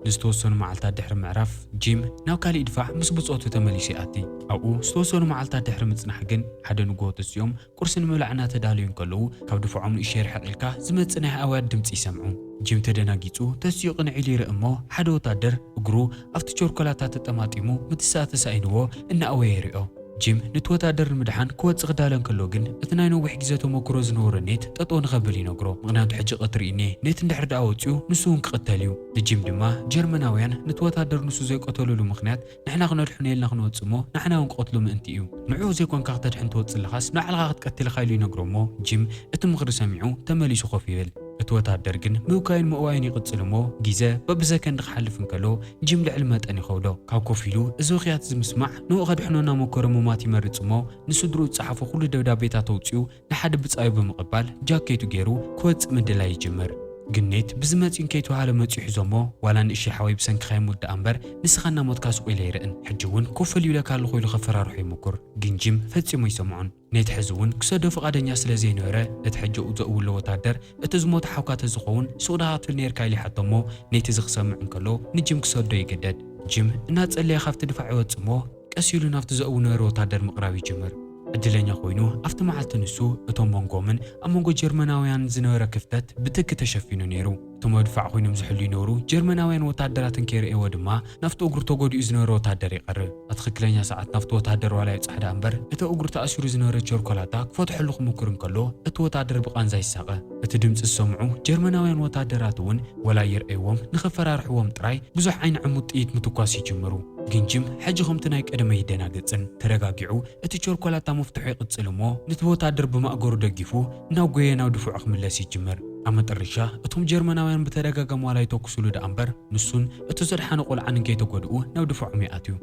ንዝተወሰኑ መዓልታት ድሕሪ ምዕራፍ ጂም ናብ ካሊእ ድፋዕ ምስ ብጾቱ ተመሊሱ ይኣቲ። ኣብኡ ዝተወሰኑ መዓልታት ድሕሪ ምጽናሕ ግን ሓደ ንግሆ ተሲኦም ቁርሲ ንምብላዕ እናተዳለዩ እንከለዉ ካብ ድፋዖም ንእሽተይ ርሕቕ ኢልካ ዝመጽእ ናይ ኣእዋድ ድምጺ ይሰምዑ። ጂም ተደናጊጹ ተሲኡ ቅንዕ ኢሉ ይርኢ እሞ ሓደ ወታደር እግሩ ኣብቲ ቸርኮላታ ተጠማጢሙ ምትሳእ ተሳኢንዎ እናኣወየ ይሪኦ። ጂም ነቲ ወታደር ንምድሓን ክወጽእ ክዳሎ እንከሎ ግን እቲ ናይ ነዊሕ ግዜ ተመክሮ ዝነበሮ ኔት ጠጠው ንኸብል ይነግሮ። ምኽንያቱ ሕጂ ቀትሪ እዩ እኔ፣ ኔት እንድሕር ደኣ ወጺኡ ንሱ እውን ክቕተል እዩ። ንጂም ድማ ጀርመናውያን ነቲ ወታደር ንሱ ዘይቀተሉሉ ምኽንያት ንሕና ክነድሕኖ ኢልና ክንወጽእ እሞ ንሕና እውን ክቐትሉ ምእንቲ እዩ። ንዕኡ ዘይኮንካ ክተድሕን ትወጽእ ኣለኻስ ንባዕልኻ ክትቀትል ኢኻ ኢሉ ይነግሮ እሞ ጂም እቲ ምኽሪ ሰሚዑ ተመሊሱ ኮፍ ይብል። እቲ ወታደር ግን ምእካዩን ምእዋዩን ይቕጽል እሞ ግዜ በብሰከንድ ክሓልፍ እንከሎ ጂም ልዕሊ መጠን ይኸብዶ። ካብ ኮፍ ኢሉ እዚ ውኽያት እዚ ምስማዕ ንኡ ከድሕኖ እናመከረ ምሟት ይመርጽ እሞ ንስድርኡ ዝጸሓፎ ኩሉ ደብዳቤታት ኣውጺኡ ንሓደ ብጻዩ ብምቕባል ጃኬቱ ገይሩ ክወጽእ ምድላይ ይጅምር። ግን ኔት ብዝመጽእ ከይተባህለ መጺኡ ሒዞሞ ዋላ ንእሽተይ ሓወይ ብሰንክኻ ይሙት ደኣ እምበር ንስኻ እናሞትካ ስቕ ኢለ ኣይርእን። ሕጂ እውን ኮፍ ልብለካ ኣለኹ ኢሉ ከፈራርሖ ይምኩር። ግን ጂም ፈጺሙ ኣይሰምዖን። ኔት ሕዚ እውን ክሰዶ ፍቓደኛ ስለ ዘይነበረ እቲ ሕጂ ኣብኡ ዘእውሎ ወታደር እቲ ዝሞተ ሓውካ ተዝኸውን ሱቕ ዶ ክትብል ነይርካ ኢሉ ይሓቶ እሞ ኔት እዚ ክሰምዕ እንከሎ ንጂም ክሰዶ ይግደድ። ጂም እናጸለየ ካብቲ ድፋዕ ይወጽእ እሞ ቀስ ኢሉ ናብቲ ዘእዊ ነበረ ወታደር ምቕራብ ይጅምር። ዕድለኛ ኮይኑ ኣብቲ መዓልቲ ንሱ እቶም መንጎምን ኣብ መንጎ ጀርመናውያን ዝነበረ ክፍተት ብትኪ ተሸፊኑ ነይሩ። እቶም ኣብ ድፋዕ ኮይኖም ዝሕሉ ይነበሩ ጀርመናውያን ወታደራት እንከይረእይዎ ድማ ናብቲ እግሩ ተጎዲኡ ዝነበረ ወታደር ይቐርብ። ኣብ ትኽክለኛ ሰዓት ናብቲ ወታደር ዋላ ይብጻሕ ደኣ እምበር እቲ እግሩ ተኣሲሩ ዝነበረ ቸርኮላታ ክፈትሐሉ ክምኩር እንከሎ እቲ ወታደር ብቓንዛ ይሳቐ። እቲ ድምጺ ዝሰምዑ ጀርመናውያን ወታደራት እውን ወላ ይርኣይዎም ንኸፈራርሕዎም ጥራይ ብዙሕ ዓይኒ ዕሙት ጥይት ምትኳስ ይጅምሩ። ግን ጂም ሕጂ ከምቲ ናይ ቀደም ኣይደናገጽን። ተረጋጊዑ እቲ ቸርኮላታ ምፍትሑ ይቕጽል እሞ ነቲ ወታደር ብማእገሩ ደጊፉ እናጎየ ናብ ድፉዑ ክምለስ ይጅምር። ኣብ መጠረሻ እቶም ጀርመናውያን ብተደጋጋሚ ዋላ ይተኩሱሉ ደኣ እምበር ንሱን እቱ ዘድሓኖ ቆልዓን እንከይተጎድኡ ናብ ድፉዖም ይኣትዩ።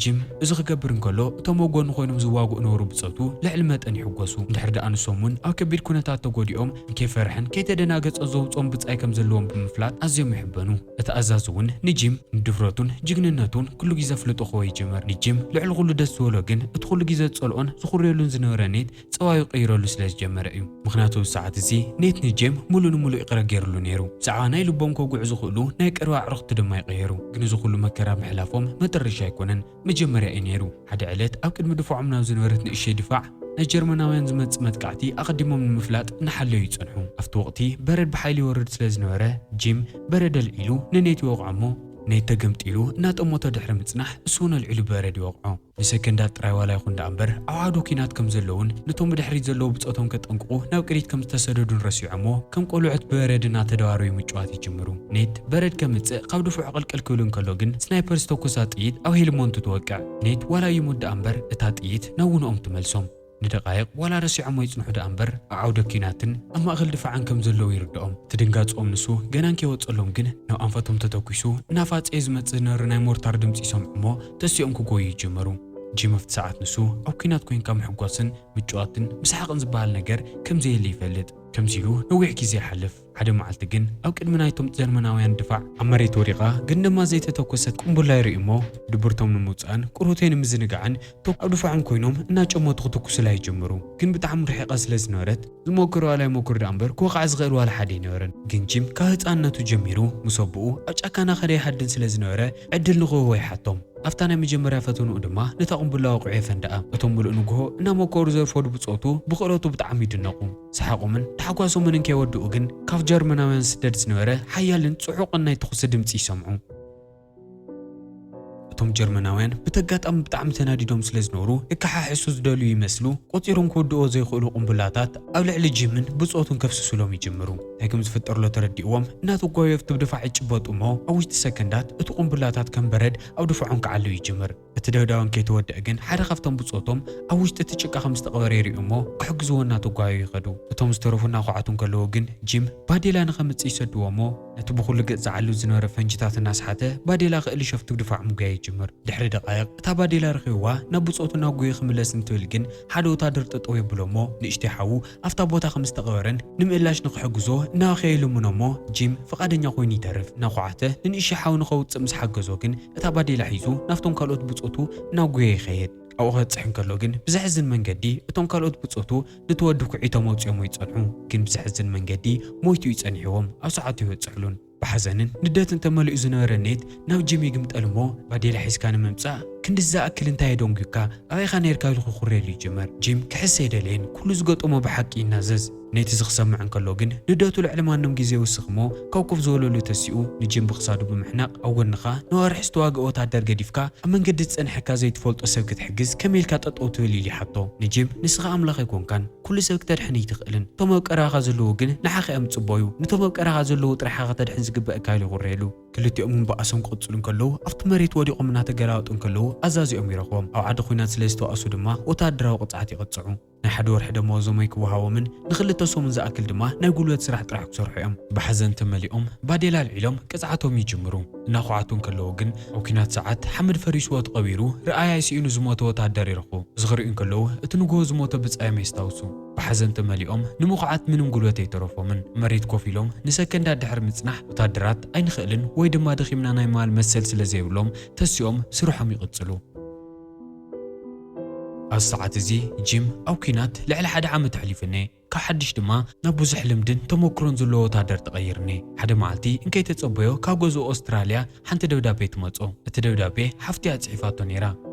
ጂም እዚ ክገብር እንከሎ፣ እቶም ኣብ ጎኑ ኮይኖም ዝዋግኡ ነበሩ ብጾቱ ልዕሊ መጠን ይሕጎሱ። እንድሕር ደኣ ንሶም እውን ኣብ ከቢድ ኩነታት ተጎዲኦም፣ ከይፈርሐን ከይተደናገጸን ዘውጽኦም ብጻይ ከም ዘለዎም ብምፍላጥ ኣዝዮም ይሕበኑ። እቲ ኣዛዚ እውን ንጂም ንድፍረቱን ጅግንነቱን ኩሉ ግዜ ኣፍልጦ ክህቦ ይጅምር። ንጂም ልዕሊ ኩሉ ደስ ዝበሎ ግን እቲ ኩሉ ግዜ ዝጸልኦን ዝኹርየሉን ዝነበረ ኔት ጸባዩ ቀይረሉ ስለ ዝጀመረ እዩ። ምኽንያቱ ኣብዚ ሰዓት እዚ ኔት ንጂም ሙሉእ ንሙሉእ ይቕረ ገይሩሉ ነይሩ። ብዛዕባ ናይ ልቦም ከውግዑ ዝኽእሉ ናይ ቀረባ ኣዕሩኽቲ ድማ ይቐየሩ። ግን እዚ ኩሉ መከራ ምሕላፎም መጠረሻ ኣይኮነን፣ መጀመርያ እዩ ነይሩ። ሓደ ዕለት ኣብ ቅድሚ ድፋዖም ናብ ዝነበረት ንእሽተይ ድፋዕ ናይ ጀርመናውያን ዝመጽእ መጥቃዕቲ ኣቐዲሞም ንምፍላጥ እናሓለዩ ይጸንሑ። ኣብቲ ወቕቲ በረድ ብሓይሊ ይወርድ ስለ ዝነበረ ጂም በረድ ኣልዒሉ ንኔት ይወቕዖ እሞ ኔት ተገምጢሉ እናጠመቶ ድሕሪ ምጽናሕ እሱ እውን ኣልዒሉ በረድ ይወቕዖ። ንሰከንዳት ጥራይ ዋላ ይኹን ደኣ እምበር ኣብ ዓውደ ኲናት ከም ዘለውን ነቶም ብድሕሪት ዘለዉ ብጾቶም ከጠንቅቑ ናብ ቅድሚት ከም ዝተሰደዱን ረሲዖሞ ከም ቆልዑት ብበረድ እናተደባረዩ ምጭዋት ይጅምሩ። ኔት በረድ ከምጽእ ካብ ድፉዕ ቅልቅል ክብል እንከሎ ግን ስናይፐር ዝተኮሳ ጥይት ኣብ ሄልሞንቱ ትወቅዕ። ኔት ዋላ ይሙት ደኣ እምበር እታ ጥይት ናብ ውንኦም ትመልሶም። ንደቓይቕ ዋላ ረሲዖሞ ይጽንሑ ደኣ እምበር ኣብ ዓውደ ኲናትን ኣብ ማእከል ድፋዕን ከም ዘለዉ ይርድኦም። እቲ ድንጋጽኦም ንሱ ገና እንከይወጸሎም ግን ናብ ኣንፈቶም ተተኲሱ እናፋጸየ ዝመጽእ ዝነበረ ናይ ሞርታር ድምጺ ይሰምዑ እሞ ተሲኦም ክጎዩ ይጅምሩ። ጂም ኣብቲ ሰዓት ንሱ ኣብ ኲናት ኮይንካ ምሕጓስን ምጭዋትን ምስሓቕን ዝበሃል ነገር ከም ዘየለ ይፈልጥ። ከምዚ ኢሉ ነዊሕ ግዜ ይሓልፍ። ሓደ መዓልቲ ግን ኣብ ቅድሚ ናይቶም ጀርመናውያን ድፋዕ ኣብ መሬት ወዲቓ ግን ድማ ዘይተተኮሰት ቁምቡላ ይርእዩ እሞ ድብርቶም ንምውጻእን ቁሩተይ ንምዝንጋዕን ቶም ኣብ ድፋዖም ኮይኖም እናጨመቱ ክትኩሱላ ይጅምሩ። ግን ብጣዕሚ ርሒቓ ስለ ዝነበረት ዝሞክር ዋላ ይሞክር ደኣ እምበር ክወቕዓ ዝኽእል ዋላ ሓደ ኣይነበረን። ግን ጂም ካብ ህጻንነቱ ጀሚሩ ምስ ኣቦኡ ኣብ ጫካ እናኸደ ይሃድን ስለ ዝነበረ ዕድል ንኽህቦ ይሓቶም። ኣብታ ናይ መጀመርያ ፈተንኡ ድማ ነታ ቁምቡላ ወቒዑ የፈንድኣ። እቶም ምሉእ ንግሆ እናመከሩ ዘርፈዱ ብጾቱ ብኽእለቱ ብጣዕሚ ይድነቑ። ሰሓቖምን ታሕጓሶምን እንከይወድኡ ግን ካብ ጀርመናውያን ዝስደድ ዝነበረ ሓያልን ጽዑቕን ናይ ተኹሲ ድምጺ ይሰምዑ። እቶም ጀርመናውያን ብተጋጣሚ ብጣዕሚ ተናዲዶም ስለ ዝነበሩ ክከሓሕሱ ዝደልዩ ይመስሉ ቆጺሮም ክውድእዎ ዘይኽእሉ ቁምቡላታት ኣብ ልዕሊ ጂምን ብጾቱን ከፍስሱሎም ይጅምሩ። እንታይ ከም ዝፍጠርሎ ተረዲእዎም እናተጓዩ ኣብቲ ድፋዕ ይጭበጡ እሞ ኣብ ውሽጢ ሰከንዳት እቲ ቁምቡላታት ከም በረድ ኣብ ድፋዖም ክዓልብ ይጅምር። እቲ ደብዳብ እንከይተወድአ ግን ሓደ ካብቶም ብጾቶም ኣብ ውሽጢ እቲ ጭቃ ከም ዝተቐበረ ይርእዩ እሞ ክሕግዝዎ እናተጓዩ ይኸዱ። እቶም ዝተረፉ እናኳዓቱ እንከለዉ ግን ጂም ባዴላ ንኸምጽእ ይሰድዎ እሞ ነቲ ብኹሉ ገጽ ዝዓልብ ዝነበረ ፈንጅታት እናስሓተ ባዴላ ክእልሽ ኣብቲ ድፋዕ ምጉያይ ይጅምር። ድሕሪ ደቓይቕ እታ ባዴላ ረኺብዋ ናብ ብጾቱ እናጎየ ክምለስ እንትብል ግን ሓደ ወታደር ጠጠው የብሎ እሞ ንእሽተይ ሓዉ ኣብታ ቦታ ከም ዝተቐበረን ንምእላሽ ንኽሕግዞ እናበኸየ ይልምኖ እሞ ጂም ፍቓደኛ ኮይኑ ይተርፍ። እናኳዓተ ንንእሽተይ ሓዉ ንኸውጽእ ምስ ሓገዞ ግን እታ ባዴላ ሒዙ ናብቶም ካልኦት ብጾቱ እናጎየ ይኸይድ። ኣብኡ ከብጽሕ እንከሎ ግን ብዘሕዝን መንገዲ እቶም ካልኦት ብጾቱ ነቲ ወዲ ኩዒቶም ኣውጺኦሞ ይጸንሑ። ግን ብዘሕዝን መንገዲ ሞይቱ እዩ ጸኒሕዎም፣ ኣብ ሰዓቱ ኣይበጽሕሉን። ብሓዘንን ንደትን ተመሊኡ ዝነበረ ኔት ናብ ጂም ይግምጠል እሞ ባዴላ ሒዝካ ንምምጻእ ክንድዚ ዝኣክል እንታይ ኣደንጒካ? ኣበይ ኢኻ ኔርካ? ኢሉ ክኹርየሉ ይጅምር። ጂም ክሕስ ኣይደለየን፣ ኩሉ ዝገጠሞ ብሓቂ ይናዘዝ። ኔት እዚ ክሰምዕ እንከሎ ግን ንደቱ ልዕሊ ማንም ግዜ ይውስኽ እሞ ካብ ኮፍ ዝበለሉ ተሲኡ ንጂም ብኽሳዱ ብምሕናቕ ኣብ ጎንኻ ንኣዋርሕ ዝተዋግአ ወታደር ገዲፍካ ኣብ መንገዲ ዝጸንሐካ ዘይትፈልጦ ሰብ ክትሕግዝ ከመይ ኢልካ ጠጠው ትብል? ኢሉ ይሓቶ። ንጂም ንስኻ ኣምላኽ ኣይኮንካን ኩሉ ሰብ ክተድሕን ኣይትኽእልን። እቶም ኣብ ቀረባኻ ዘለዉ ግን ንዓኻ እዮም ዝጽበዩ። ነቶም ኣብ ቀረባኻ ዘለዉ ጥራሕ ኢኻ ከተድሕን ዝግበእካ ኢሉ ይኹርየሉ። ክልቲኦም እውን ብኣሶም ክቕጽሉ እንከለዉ ኣብቲ መሬት ወዲቖም እናተገላበጡ እንከለዉ ኣዛዚኦም ይረኽቦም። ኣብ ዓዲ ኲናት ስለ ዝተዋእሱ ድማ ወተሃደራዊ ቅጽዓት ይቕጽዑ። ናይ ሓደ ወርሒ ደመወዞም ኣይክወሃቦምን ንኽልተ ሰሙን ዝኣክል ድማ ናይ ጉልበት ስራሕ ጥራሕ ክሰርሑ እዮም። ብሓዘን ተመሊኦም ባዴላ ኣልዒሎም ቅጽዓቶም ይጅምሩ። እናኹዓቱ እንከለዉ ግን ኣብ ኲናት ሰዓት ሓመድ ፈሪስዎ ተቐቢሩ ረኣያ ስኢኑ ዝሞተ ወተሃደር ይረኽቡ። እዚ ክርእዩ እንከለዉ እቲ ንግሆ ዝሞተ ብጻዮም የስታውሱ። ብሓዘን ተመሊኦም ንምኹዓት ምንም ጉልበት ኣይተረፎምን። መሬት ኮፍ ኢሎም ንሰከንዳት ድሕሪ ምጽናሕ ወተሃደራት ኣይንኽእልን ወይ ድማ ደኺምና ናይ ምባል መሰል ስለ ዘይብሎም ተሲኦም ስርሖም ይቕጽሉ። ኣብዚ ሰዓት እዚ ጂም ኣብ ኲናት ልዕሊ ሓደ ዓመት ኣሕሊፉኒ። ካብ ሓድሽ ድማ ናብ ብዙሕ ልምድን ተመክሮን ዘለዎ ወተሃደር ተቐይርኒ። ሓደ መዓልቲ እንከይተጸበዮ ካብ ገዝኡ ኦስትራልያ ሓንቲ ደብዳቤ ትመጾ። እቲ ደብዳቤ ሓፍቱ እያ ጽሒፋቶ ነይራ።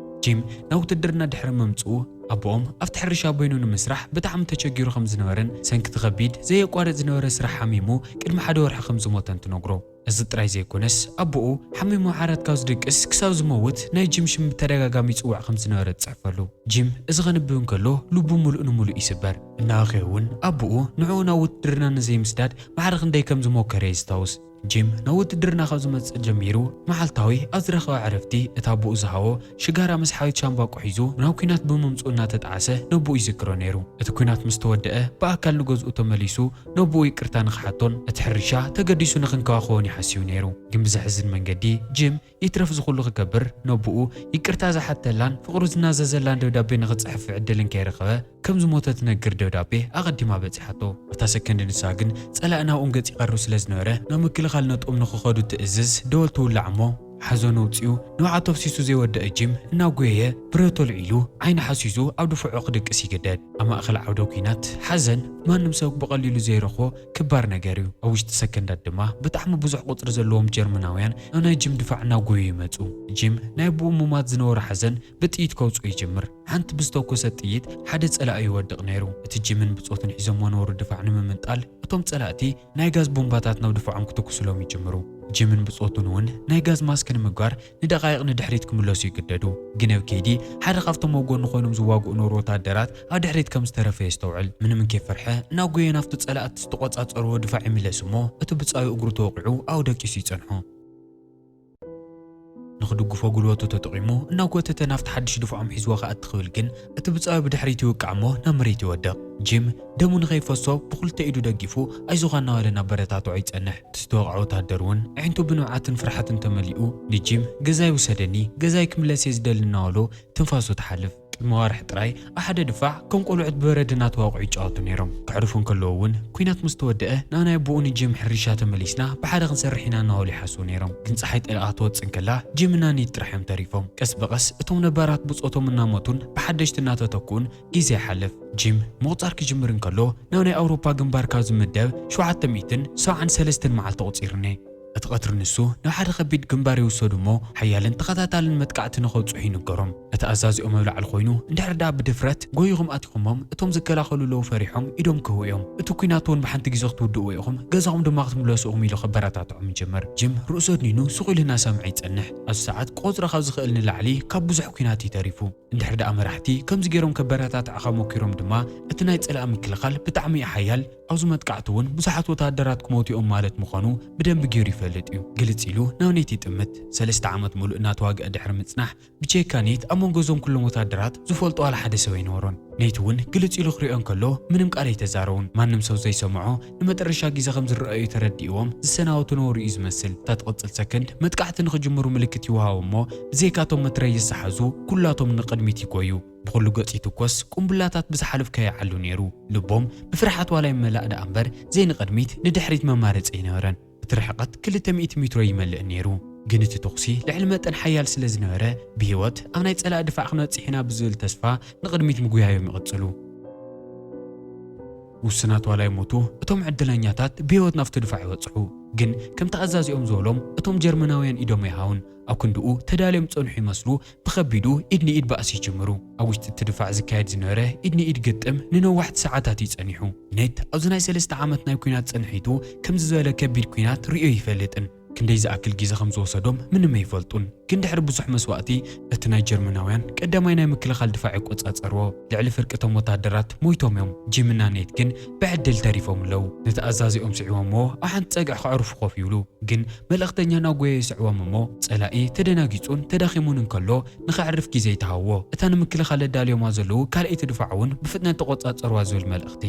ጂም ናብ ውትድርና ድሕሪ ምምጽኡ ኣቦኦም ኣብቲ ሕርሻ በይኑ ንምስራሕ ብጣዕሚ ተቸጊሩ ከም ዝነበረን ሰንኪ እቲ ከቢድ ዘየቋርጽ ዝነበረ ስራሕ ሓሚሙ ቅድሚ ሓደ ወርሒ ከም ዝሞተን ትነግሮ። እዚ ጥራይ ዘይኮነስ ኣቦኡ ሓሚሙ ዓራት ካብ ዝድቅስ ክሳብ ዝመውት ናይ ጂም ሽም ብተደጋጋሚ ይጽዋዕ ከም ዝነበረ ትጽሕፈሉ። ጂም እዚ ከንብብ እንከሎ ልቡ ምሉእ ንምሉእ ይስበር። እናበኸየ እውን ኣቦኡ ንዕኡ ናብ ውትድርና ንዘይምስዳድ ማዕረ ክንደይ ከም ዝሞከረ የስታውስ። ጂም ናብ ውትድርና ካብ ዝመጽእ ጀሚሩ፣ መዓልታዊ ኣብ ዝረኸቦ ዕረፍቲ፣ እታ ኣቦኡ ዝሃቦ ሽጋራ መስሓዊት ሻምባቆ ሒዙ ናብ ኲናት ብምምጽኡ እናተጣዕሰ ነቦኡ ይዝክሮ ነይሩ። እቲ ኲናት ምስ ተወደአ፣ ብኣካል ንገዝኡ ተመሊሱ፣ ነቦኡ ይቅርታ ንኽሓቶን እቲ ሕርሻ ተገዲሱ ንኽንከባኸቦን እዩ ሓሲቡ ነይሩ። ግን ብዘሕዝን መንገዲ፣ ጂም ይትረፍ ዝኹሉ ክገብር፣ ነቦኡ ይቅርታ ዝሓተላን ፍቕሩ ዝናዘዘላን ደብዳቤ ንኽጽሕፍ ዕድል እንከይረኸበ፣ ከም ዝሞተ ትነግር ደብዳቤ ኣቐዲማ በጺሓቶ። ኣብታ ሰከንድ ንሳ ግን ጸላኢ ናብኦም ገጽ ይቐርብ ስለ ዝነበረ፣ ናብ ምክልኻል ነጥቦም ንኽኸዱ ትእዝዝ ደወል ትውላዕ እሞ፣ ሓዘኑ ኣውጺኡ ንብዓቱ ኣፍሲሱ ዘይወደአ ጂም እናጎየየ ብረቱ ኣልዒሉ ዓይኒ ሓሲሱ ኣብ ድፍዖ ክድቅስ ይግደድ። ኣብ ማእከል ዓውደ ኲናት፣ ሓዘን ማንም ሰብ ብቐሊሉ ዘይረኽቦ ክባር ነገር እዩ። ኣብ ውሽጢ ሰከንዳት ድማ ብጣዕሚ ብዙሕ ቁጽሪ ዘለዎም ጀርመናውያን ናብ ናይ ጂም ድፋዕ እናጎዩ ይመጹ። ጂም ናይ ኣቦኡ ምማት ዝነበሮ ሓዘን ብጥይት ከውጽኦ ይጅምር። ሓንቲ ብዝተኮሰት ጥይት ሓደ ጸላኢ ይወድቕ ነይሩ። እቲ ጂምን ብጾቱን ሒዞሞ ነበሩ ድፋዕ ንምምንጣል፣ እቶም ጸላእቲ ናይ ጋዝ ቦምባታት ናብ ድፋዖም ክትኩስሎም ይጅምሩ። ጂምን ብጾቱን እውን ናይ ጋዝ ማስክ ንምግባር ንደቓይቕ ንድሕሪት ክምለሱ ይግደዱ። ግን ኣብ ከይዲ፣ ሓደ ካብቶም ኣብ ጎኒ ኮይኖም ዝዋግኡ ነበሩ ወታደራት ኣብ ድሕሪት ከም ዝተረፈ የስተውዕል። ምንም እንከይፈርሐ፣ እናጎየ ናብቲ ጸላእቲ ዝተቖጻጸርዎ ድፋዕ ይምለስ እሞ፣ እቲ ብጻዩ እግሩ ተወቒዑ ኣብኡ ደቂሱ ይጸንሖ። ንኽድግፎ ጉልበቱ ተጠቒሙ እናጎተተ ናብቲ ሓድሽ ድፍዖም ሒዝዎ ክኣቲ ክብል ግን፣ እቲ ብጻዩ ብድሕሪት ይውቃዕ እሞ ናብ መሬት ይወድቕ። ጂም ደሙ ንኸይፈሶ ብኽልተ ኢዱ ደጊፉ፣ "ኣይዞኻ" እናበለ እናበረታትዖ ይጸንሕ። እቲ ዝተወቕዐ ወተሃደር እውን ኣዒንቱ ብንብዓትን ፍርሓትን ተመሊኡ፣ ንጂም "ገዛይ ውሰደኒ፣ ገዛይ ክምለስ እየ ዝደሊ" እናበሎ ትንፋሱ ትሓልፍ። ቅድሚ ኣዋርሕ ጥራይ ኣብ ሓደ ድፋዕ ከም ቆልዑት ብበረድ እናተዋቕዑ ይጫወቱ ነይሮም። ከዕርፉ እንከለዉ እውን፣ ኲናት ምስ ተወደአ ናብ ናይ ኣቦኡ ንጂም ሕርሻ ተመሊስና ብሓደ ክንሰርሕ ኢና እናበሉ ይሓስቡ ነይሮም። ግን ጸሓይ ጠሊቓ ትወጽእ እንከላ ጂምና ኔት ጥራሕ እዮም ተሪፎም። ቀስ ብቐስ እቶም ነባራት ብጾቶም እናሞቱን ብሓደሽቲ እናተተክኡን ግዜ ይሓልፍ። ጂም ምቑጻር ክጅምር እንከሎ ናብ ናይ ኣውሮፓ ግንባር ካብ ዝምደብ ሸውዓተ ሚእትን ሰብዓን ሰለስተን መዓልቲ ኣቑጺሩ እኒሀ። እቲ ቀትሪ ንሱ ናብ ሓደ ከቢድ ግንባር ይውሰዱ እሞ፣ ሓያልን ተኸታታልን መጥቃዕቲ ንኸብጽሑ ይንገሮም። እቲ ኣዛዚኦም ኣብ ላዕሊ ኮይኑ፣ እንድሕር ደኣ ብድፍረት ጎይኹም ኣቲኹሞም፣ እቶም ዝከላኸሉ ኣለዉ ፈሪሖም ኢዶም ክህቡ እዮም። እቲ ኲናት እውን ብሓንቲ ግዜ ክትውድእዎ ኢኹም፣ ገዛኹም ድማ ክትምለሱ ኢኹም ኢሉ ከበረታትዖም ይጅምር። ጂም ርእሱ ኣድኒኑ ስቕ ኢሉ እናሰምዐ ይጸንሕ። ኣብዚ ሰዓት ክቖጽሮ ካብ ዝኽእል ንላዕሊ ካብ ብዙሕ ኲናት እዩ ተሪፉ። እንድሕር ደኣ መራሕቲ ከምዚ ገይሮም ከበረታትዕኻ መኪሮም ድማ፣ እቲ ናይ ጸላኢ ምክልኻል ብጣዕሚ እዩ ሓያል፣ ኣብዚ መጥቃዕቲ እውን ብዙሓት ወተሃደራት ክሞቱ እዮም ማለት ምዃኑ ብደንቢ ገይሩ ይፈልጥ እዩ። ግልጽ ኢሉ ናብ ኔት ይጥምት። ሰለስተ ዓመት ምሉእ እናተዋግአ ድሕሪ ምጽናሕ፣ ብጀካ ኔት ኣብ መንጎ እዞም ኩሎም ወተሃደራት ዝፈልጦ ዋላ ሓደ ሰብ ኣይነበሮን። ኔት እውን ግልጽ ኢሉ ክሪኦ እንከሎ ምንም ቃል ኣይተዛረቡን። ማንም ሰብ ዘይሰምዖ ንመጠረሻ ግዜ ከም ዝረኣዩ ተረዲእዎም ዝሰናበቱ ነበሩ እዩ ዝመስል። እታ ትቕጽል ሰከንድ መጥቃዕቲ ንኽጅምሩ ምልክት ይወሃቦም እሞ፣ ብዘይካቶም መትረየስ ዝሓዙ ኩላቶም ንቕድሚት ይጎዩ። ብኹሉ ገጽ ይትኮስ፣ ቁምብላታት ብዝሓለፍ ከይዓሉ ነይሩ። ልቦም ብፍርሓት ዋላ ይመላእ ደኣ እምበር፣ ዘይንቕድሚት ንድሕሪት መማረጺ ኣይነበረን። እቲ ርሕቀት ክልተ ሚእቲ ሜትሮ ይመልእ ነይሩ። ግን እቲ ተኹሲ ልዕሊ መጠን ሓያል ስለ ዝነበረ፣ ብህይወት ኣብ ናይ ጸላኢ ድፋዕ ክንበጽሕ ኢና ብዝብል ተስፋ ንቕድሚት ምጉያዮም ይቕጽሉ። ውሱናት ዋላ ይሞቱ፣ እቶም ዕድለኛታት ብህይወት ናብቲ ድፋዕ ይበጽሑ። ግን ከምቲ ኣዛዚኦም ዝበሎም፣ እቶም ጀርመናውያን ኢዶም ኣይሃቡን። ኣብ ክንድኡ ተዳልዮም ዝጸንሑ ይመስሉ፣ ብኸቢዱ ኢድ ንኢድ ባእሲ ይጅምሩ። ኣብ ውሽጢ እቲ ድፋዕ ዝካየድ ዝነበረ ኢድ ንኢድ ግጥም ንነዋሕቲ ሰዓታት እዩ ጸኒሑ። ኔት ኣብዚ ናይ ሰለስተ ዓመት ናይ ኲናት ጽንሒቱ ከምዚ ዝበለ ከቢድ ኲናት ርእዩ ኣይፈልጥን። ክንደይ ዝኣክል ግዜ ከም ዝወሰዶም ምንም ኣይፈልጡን። ግን ድሕሪ ብዙሕ መስዋእቲ፣ እቲ ናይ ጀርመናውያን ቀዳማይ ናይ ምክልኻል ድፋዕ ይቆጻጸርዎ። ልዕሊ ፍርቂ እቶም ወተሃደራት ሞይቶም እዮም። ጂምና ኔት ግን ብዕድል ተሪፎም ኣለዉ። ነቲ ኣዛዚኦም ስዒቦምዎ ኣብ ሓንቲ ጸግዒ ከዕርፉ ኮፍ ይብሉ። ግን መልእኽተኛ እናጎየ ይስዕቦም እሞ፣ ጸላኢ ተደናጊጹን ተዳኺሙን እንከሎ፣ ንኸዕርፍ ግዜ ይተሃዎ። እታ ንምክልኻል ኣዳልዮማ ዘለዉ ካልኣይቲ ድፋዕ እውን ብፍጥነት ተቆጻጸርዋ ዝብል መልእኽቲ።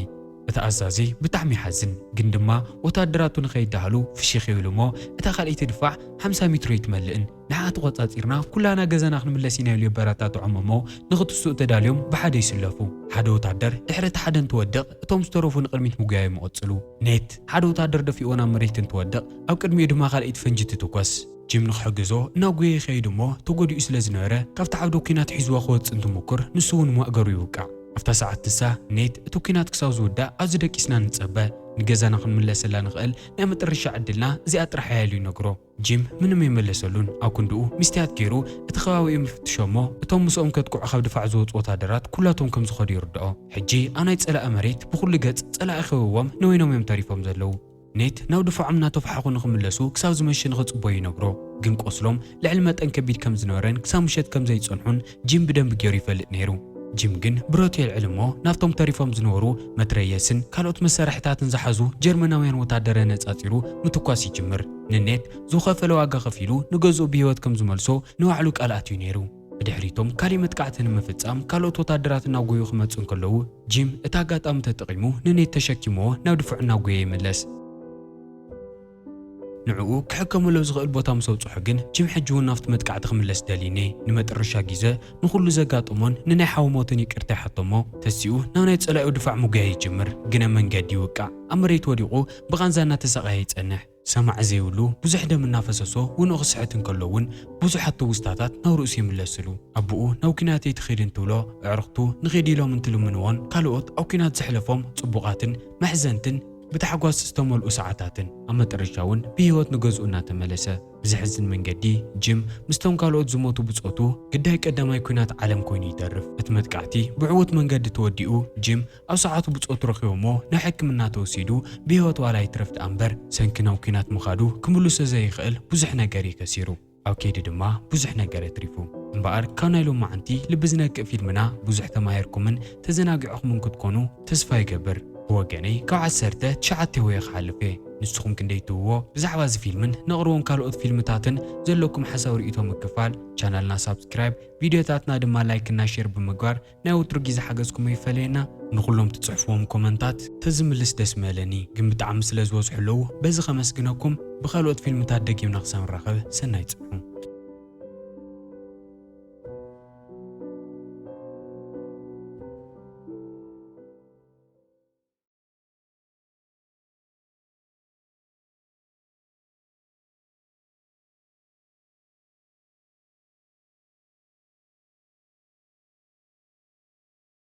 እቲ ኣዛዚ ብጣዕሚ ይሓዝን፣ ግን ድማ ወታደራቱ ንኸይዳህሉ ፍሽኽ ይብል እሞ፣ እታ ካልኣይቲ ድፋዕ ሓምሳ ሜትሮ ኣይትመልእን። "ንዓ ተቆጻጺርና ኩላና ገዛና ክንምለስ ኢና" ኢሉ የበረታትዖም እሞ፣ ንኽትስኡ ተዳልዮም ብሓደ ይስለፉ። ሓደ ወታደር ድሕሪ እቲ ሓደ እንትወድቕ፣ እቶም ዝተረፉ ንቕድሚት ምጉያዮም ይቕጽሉ። ኔት ሓደ ወታደር ደፊእዎ ናብ መሬት እንትወድቕ፣ ኣብ ቅድሚኡ ድማ ካልኣይቲ ፈንጂ ትትኮስ። ጂም ንኽሕግዞ እናጎየ ይኸይድ እሞ፣ ተጎዲኡ ስለ ዝነበረ፣ ካብቲ ዓውደ ኲናት ሒዝዎ ክወጽእ እንትሙኩር፣ ንሱ እውን ማእገሩ ይውቃዕ። ኣብታ ሰዓት ንሳ፣ ኔት፣ "እቲ ኲናት ክሳብ ዝውዳእ ኣብዚ ደቂስና ንጸበ። ንገዛና ክንምለሰላ ንኽእል ናይ መጠረሻ ዕድልና እዚኣ ጥራሕ እያ" ኢሉ ይነግሮ። ጂም ምንም ኣይመለሰሉን። ኣብ ክንድኡ ሚስትያት ገይሩ እቲ ከባቢኡ ይፍትሾ እሞ፣ እቶም ምስኦም ከጥቅዑ ካብ ድፋዕ ዝወጹ ወታደራት ኩላቶም ከም ዝኾዱ ይርድኦ። ሕጂ ኣብ ናይ ጸላኢ መሬት ብኹሉ ገጽ ጸላኢ ከቢብዎም ንበይኖም እዮም ተሪፎም ዘለዉ። ኔት ናብ ድፋዖም እናተፋሓኹ ንኽምለሱ ክሳብ ዝመሸ ንኽጽበዩ ይነግሮ። ግን ቆስሎም ልዕሊ መጠን ከቢድ ከም ዝነበረን ክሳብ ምሸት ከም ዘይጸንሑን ጂም ብደንቢ ገይሩ ይፈልጥ ነይሩ። ጂም ግን ብረቱ የልዕል እሞ ናብቶም ተሪፎም ዝነበሩ መትረየስን ካልኦት መሳርሕታትን ዝሓዙ ጀርመናውያን ወታደረ ነጻጺሩ ምትኳስ ይጅምር። ንኔት ዝኸፈለ ዋጋ ከፊሉ ንገዝኡ ብህይወት ከም ዝመልሶ ንባዕሉ ቃል ኣትዩ ነይሩ። ብድሕሪቶም ካልእ መጥቃዕቲ ንምፍጻም ካልኦት ወታደራት እናጎዩ ክመጹ እንከለዉ፣ ጂም እቲ ኣጋጣሚ ተጠቒሙ ንኔት ተሸኪምዎ ናብ ድፉዕ እናጎየ ይምለስ። ንዕኡ ክሕከመሉ ኣብ ዝኽእል ቦታ ምስ ኣብጽሖ ግን፣ ጂም ሕጂ እውን ናብቲ መጥቃዕቲ ክምለስ ደልዩኒ። ንመጠረሻ ግዜ ንኹሉ ዘጋጠሞን ንናይ ሓው ሞትን ይቅርታ ይሓቶሞ። ተሲኡ ናብ ናይ ጸላኢኡ ድፋዕ ምጉያይ ይጅምር፣ ግነ መንገዲ ይውቃዕ። ኣብ መሬት ወዲቑ ብቓንዛ እናተሰቃየ ይጸንሕ። ሰማዒ ዘይብሉ ብዙሕ ደም እናፈሰሶ ውንኡ ክስሕት እንከሎ እውን ብዙሓት ትውስታታት ናብ ርእሱ ይምለስሉ። ኣቦኡ ናብ ኲናት ኣይትኺድ እንትብሎ፣ ኣዕሩኽቱ ንኺድ ኢሎም እንትልምንዎን ካልኦት ኣብ ኲናት ዘሕለፎም ጽቡቓትን መሕዘንትን ብታሕጓስ ዝተመልኡ ሰዓታትን ኣብ መጠረሻ እውን ብህይወት ንገዝኡ እናተመለሰ። ብዘሕዝን መንገዲ ጂም ምስቶም ካልኦት ዝሞቱ ብጾቱ ግዳይ ቀዳማይ ኲናት ዓለም ኮይኑ ይተርፍ። እቲ መጥቃዕቲ ብዕዉት መንገዲ ተወዲኡ፣ ጂም ኣብ ሰዓቱ ብጾቱ ረኺቦሞ ናብ ሕክምና ተወሲዱ ብህይወት ዋላ ይትረፍ ደኣ እምበር ሰንኪ ናብ ኲናት ምኻዱ ክምልሶ ዘይኽእል ብዙሕ ነገር እዩ ከሲሩ። ኣብ ከይዲ ድማ ብዙሕ ነገር ኣትሪፉ። እምበኣር ካብ ናይ ሎማዓንቲ ልቢ ዝነክእ ፊልምና ብዙሕ ተማሂርኩምን ተዘናጊዕኹምን ክትኮኑ ተስፋ ይገብር። ብወገነይ ካብ ዓሰርተ ትሽዓተ ሆየ ክሓልፍ እየ። ንስኹም ክንደይ ትህብዎ? ብዛዕባ እዚ ፊልምን ነቕርቦም ካልኦት ፊልምታትን ዘለኩም ሓሳብ ርእይቶ ምክፋል፣ ቻናልና ሳብስክራይብ፣ ቪድዮታትና ድማ ላይክ እና ሼር ብምግባር ናይ ወትሩ ግዜ ሓገዝኩም ይፈለየና። ንኹሎም ትጽሕፍዎም ኮመንታት ተዝምልስ ደስ ምበለኒ፣ ግን ብጣዕሚ ስለ ዝበዝሑ ኣለዉ። በዚ ከመስግነኩም፣ ብኻልኦት ፊልምታት ደጊምና ክሳብ ንራኸብ ሰናይ ጽንሑ።